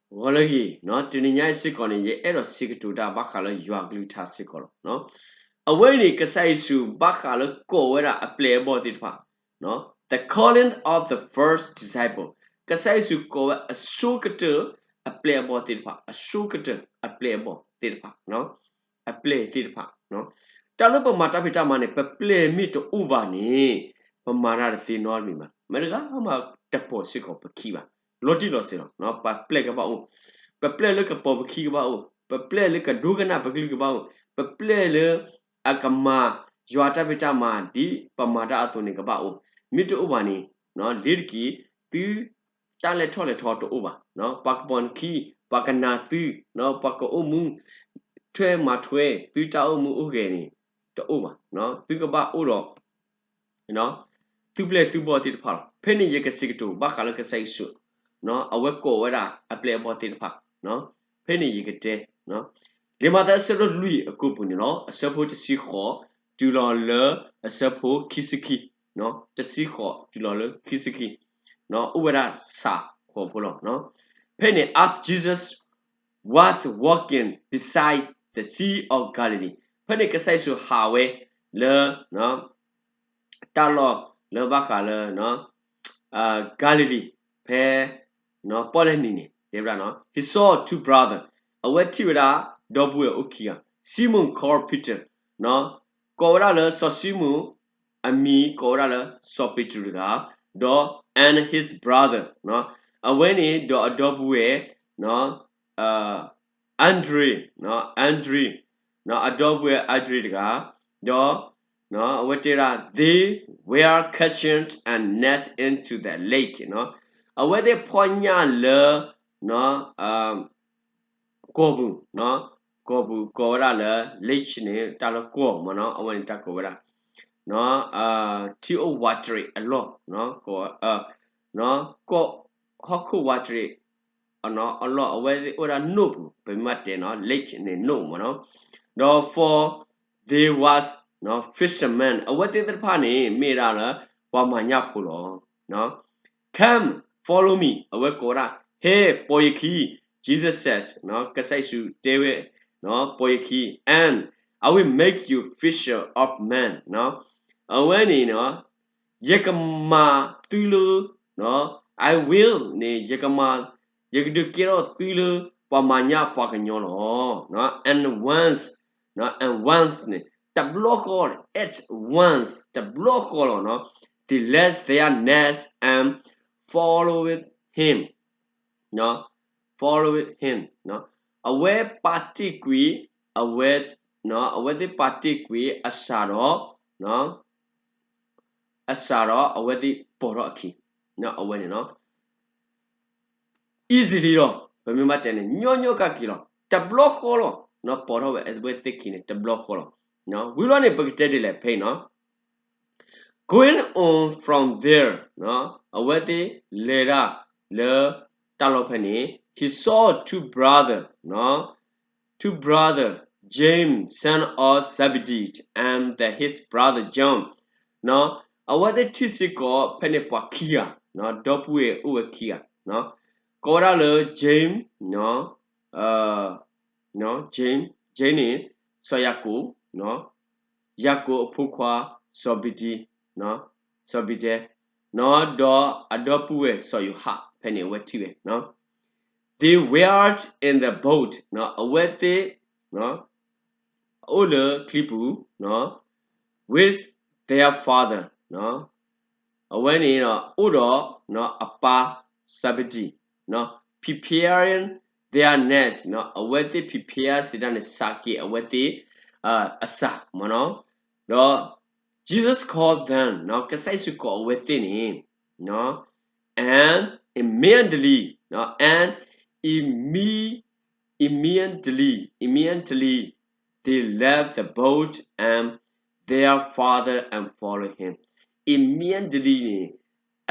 ဂီၤလၢအဂ့ၤ, တနံၤညါအံၤစ့ၢ်ကီးန့ၣ် ယအဲၣ်ဒိးစံးကတိၤတၢ်ဘၣ်ဃးလၢယွၤအကလုၢ်ကထါစ့ၢ်ကီးလီၤ. အဝဲအံၤန့ၣ် ကစၢ်ယ့ၣ်ၡူးဘၣ်ဃးလၢကိးဝဲဒၣ်အပျဲၢ်အဘီၣ်သ့ၣ်တဖၣ်, the calling of the first disciple, ကစၢ်ယ့ၣ်ၡူးကိးဝဲအဆိကတၢၢ်အပျဲၢ်အဘီၣ်သ့ၣ်တဖၣ်, အဆိကတၢၢ်အပျဲၢ်အဘီၣ်သ့ၣ်တဖၣ်, အပျဲၢ်သ့ၣ်တဖၣ်, တၢ်လၢပမၤတၢ်ဖံးတၢ်မၤန့ၣ် ပပျဲၢ်မ့ၢ်တအိၣ်ဘၣ်န့ၣ် ပမၤတၢ်တသ့နီတမံၤဘၣ်. မတၤတဂၤမးတပိာ်စ့ၢ်ကီးပခံဘၣ်. လီၤတံၢ်လီၤဆဲးလီၤ. ပပျဲၢ်ကဘၣ်အိၣ်, ပပျဲၢ်လၢကပိာ်ပခံကဘၣ်အိၣ်, ပပျဲၢ်လၢကဒိကနၣ်ပကလုၢ်ကဘၣ်အိၣ်, ပပျဲၢ်လၢအကမၤယွၤတၢ်ဖံးတၢ်မၤဒ်ပမၤတၢ်အသိးန့ၣ်ကဘၣ်အိၣ်, မ့ၢ်တအိၣ်ဘၣ်န့ၣ် လ့ၤတက့ၢ်, သုတၢ်လဲၤထီၣ်လဲၤထီတအိၣ်ဘၣ်. ပှၤကပိာ်နခံ, ပှၤကနာ်သု, ပှၤကအိၣ်မူထွဲမၤထွဲ, သုတၢ်အိၣ်မူအိၣ်ဂဲၤန့ၣ် တအိၣ်ဘၣ်. သုကဘၣ်အိၣ်ဒီး သုပျဲၢ်သုဘီၣ်သ့ၣ်တဖၣ်လီၤ. ဖဲန့ၣ်ယကစံးကတိၤဘၣ်ဃးလၢကစၢ်ယ့ၣ်ၡူး, အဝဲကိးဝဲဒၣ်အပျဲၢ်အဘီၣ်သ့ၣ်တဖၣ်, ဖဲန့ၣ်ယကတဲ, လံာ်မးသဲအဆၢဒိၣ်လွံၢ်အကိာ်ပူၤန့ၣ်လီၤ. အဆၢဖိတဆံဃိး တုၤလီၤလၢအဆၢဖိခံဆံခံ, တဆံဃိးတုၤလီၤလၢခံဆံခံ, အိၣ်ဝဲဒၣ်စးခိးဖိလီၤ. ဖဲန့ၣ် as Jesus was walking beside the sea of Galilee, ဖဲန့ၣ်ကစၢ်ယ့ၣ်ၡူးဟးဝဲလၢ တၢ်လီၢ်လၢဘၣ်ဃးလၢ Galilee ဖဲ ပီၣ်လဲၣ်နံၤန့ၣ် တဲဝဲဒၣ် he saw two brother, အဝဲထံၣ်ဝဲဒၣ် ဒီပုၢ်ဝဲၢ်အိၣ်ခံဂၤ, Simon called Peter, ကိးဝဲဒၣ်လၢစီၤၡံမိၣ်, အမံၤကိးဝဲဒၣ်လၢစီၤပ့းတရူးတဂၤ, ဒီး and his brother, အဝဲန့ၣ်ဒီးအဒီပုၢ်ဝဲၢ် Andrew, Andrew, အဒီပုၢ်ဝဲၢ် Andrew တဂၤ, ဒီး အဝဲတဲဒၣ် they were casting a net into the lake, အဝဲသ့ၣ်ဖီၣ်ညၣ်လၢ ကီၢ်ပူၤ, ကီၢ်ပူၤကိးဝဲဒၣ်လၢ lake န့ၣ် တၢ်လၢကီၢ်မ့ၢ်နီၤ, အဝဲန့ၣ်တၢ်ကိးဝဲဒၣ် ထံအိၣ်ဝးတရံးအလီၢ်, ကီၢ် ဟီၣ်ခိၣ်ဝးတရံး အလီၢ် အဝဲသ့ၣ်အိၣ်ဝဲဒၣ်နိၣ်ပူၤ, ပမ့ၢ်တဲနီၤ lake န့ၣ် နိၣ်မ့ၢ်နီၤ, ဒီး for they was fishermen, အဝဲသ့ၣ်သ့ၣ်တဖၣ်န့ၣ် မ့ၢ်ဒၣ်လၢပှၤမၤညၣ်ဖိလီၤ. Come, follow me, အဝဲကိးဝဲဒၣ် ဟဲ ပိာ်ယခံ, Jesus says, ကစၢ်ယ့ၣ်ၡူးတဲဝဲ ပိာ်ယခံ and I will make you fisher of men, အဝဲန့ၣ် ယကမၤသုလၢ I will န့ၣ် ယကမၤ ယကဒုးကဲထီၣ်သုလၢ ပှၤမၤညၣ်ပှၤကညီလီၤ. And once, and once န့ၣ် တဘျီဃီ at once တဘျီဃီလီၤ, they left their nets and followed him, followed him, အဝဲပာ်တ့ၢ်ကွံာ် အဝဲ အဝဲသ့ၣ်ပာ်တ့ၢ်ကွံာ်အစးဒီး အစးဒီးအဝဲသ့ၣ်ပိာ်ထီၣ်အခံ, အဝဲန့ၣ် easily လီၤ, ပမ့ၢ်ဘၣ်တဲန့ၣ် ညီညီကက့ၤလီၤ, တဘျီဃီလီၤ, ပိာ်ထီၣ်ဝဲအဝဲသ့ၣ်ခံန့ၣ် တဘျီဃီလီၤ. ဝံၤလီၤန့ၣ် ပကတဲဒ်လဲၣ်ဖဲအံၤနီၤ Going on from there, အဝဲသ့ၣ်လဲၤတၢ်လၢတၢ်လီၢ်ဖဲန့ၣ် he saw two brother, two brother, James, son of Zebedee, and the, his brother John, အဝဲသ့ၣ်ထံၣ်စ့ၢ်ကီးဖဲန့ၣ်ပှၤခံဂၤ, ဒီပုၢ်ဝဲၢ်အိၣ်ဝဲခံဂၤ, ကိးဝဲဒၣ်လၢ James, James, James န့ၣ် စီၤယၤကိာ်, ယၤကိာ်အဖိခွါ စီၤဘ့းဒံ, စီၤဘ့းဒဲ, ဒီးအဒီပုၢ်ဝဲၢ်စီၤယိၤဟၣ် ဖဲန့ၣ်အဝဲထံၣ်ဝဲ They were in the boat, အဝဲသ့ၣ် အိၣ်လၢချံပူၤ with their father, အဝဲန့ၣ်အိၣ်ဒီးအပၢ် Zebedee, preparing their nets, အဝဲသ့ၣ် prepare စံးတၢ်န့ၣ် စးက့ၤအဝဲသ့ၣ်အစးမ့ၢ်နီၤ, ဒီး Jesus called them, ကစၢ်ယ့ၣ်ၡူးကိးအဝဲသ့ၣ်န့ၣ် and immediately, and imme- immediately, immediately they left the boat and their father and followed him. Immediately န့ၣ်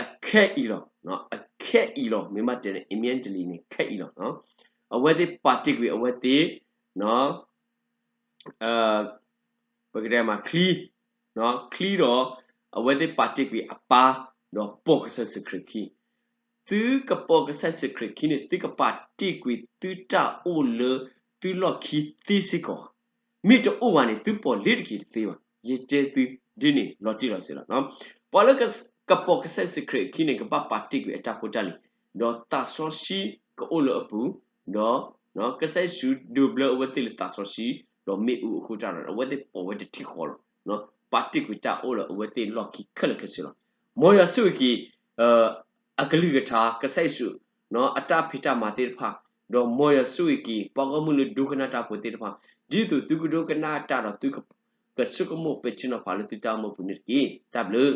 အခဲအံၤလီၤ, အခဲအံၤလီၤ, မ့ၢ်ဘၣ်တဲန့ၣ် immediately န့ၣ် ခဲအံၤလီၤ, အဝဲသ့ၣ်ပာ်တ့ၢ်ကွံာ်အဝဲသ့ၣ် ပကတဲမးချံ, ချံဒီး အဝဲသ့ၣ်ပာ်တ့ၢ်ကွံာ်အပၢ် ဒီးပိာ်ကစၢ်ယ့ၣ်ၡူးခရံာ်ခံ, သုကပိာ်ကစၢ်ယ့ၣ်ၡူးခရံာ်အခံန့ၣ် သုကပာ်တ့ၢ်ကွံာ်သုတၢ်အိၣ်လၢသုလီၢ်ခံသ့စ့ၢ်ကီးဧါ. မ့ၢ်တအိၣ်ဘၣ်န့ၣ် သုပိာ်လၢတက့ၤတသ့ဘၣ်. ယတဲသုဒ်န့ၣ်လီၤတံၢ်လီၤဆဲးလီၤ. ပှၤလၢကပိာ်ကစၢ်ယ့ၣ်ၡူးခရံာ်အခံန့ၣ် ကဘၣ်ပာ်တ့ၢ်ကွံာ်အတၢ်ဖိတၢ်လံၤ, ဒီးသးစီဆှံကအိၣ်လၢအပူၤ, ဒီးကစၢ်ယ့ၣ်ၡူးဒိးဘျၢအဝဲသ့ၣ်လၢသးစီဆှံ, ဒီးမ့ၣ်အူအဃိတၢ်ဒီး အဝဲသ့ၣ်ပိာ်ဝဲတထံၣ်ဃီလီၤ. ပာ်တ့ၢ်ကွံာ်တၢ်အိၣ်လၢအဝဲသ့ၣ်လီၢ်ခံခဲလၢာ်ခဲဆ့လီၤ. မ်ယွၤဆိၣ်ဂ့ၤက့ၤ အကလုၢ်ကထါ ကစၢ်ယ့ၣ်ၡူး အတၢ်ဖံးတၢ်မၤသ့ၣ်တဖၣ်, ဒီးမ်ယွၤဆိၣ်ဂ့ၤက့ၤ ပှၤဂီၢ်မုၢ်လၢဒိကနၣ်တၢ်ဖိသ့ၣ်တဖၣ်, ဒ်သိးသုကဒိကနၣ်တၢ်ဒီးသုက ကဆိကမိၣ်ပဲာ်ထံနီၤဖးလၢသုတၢ်အိၣ်မူအပူၤန့ၣ်တက့ၢ်. တၢ်ဘျုး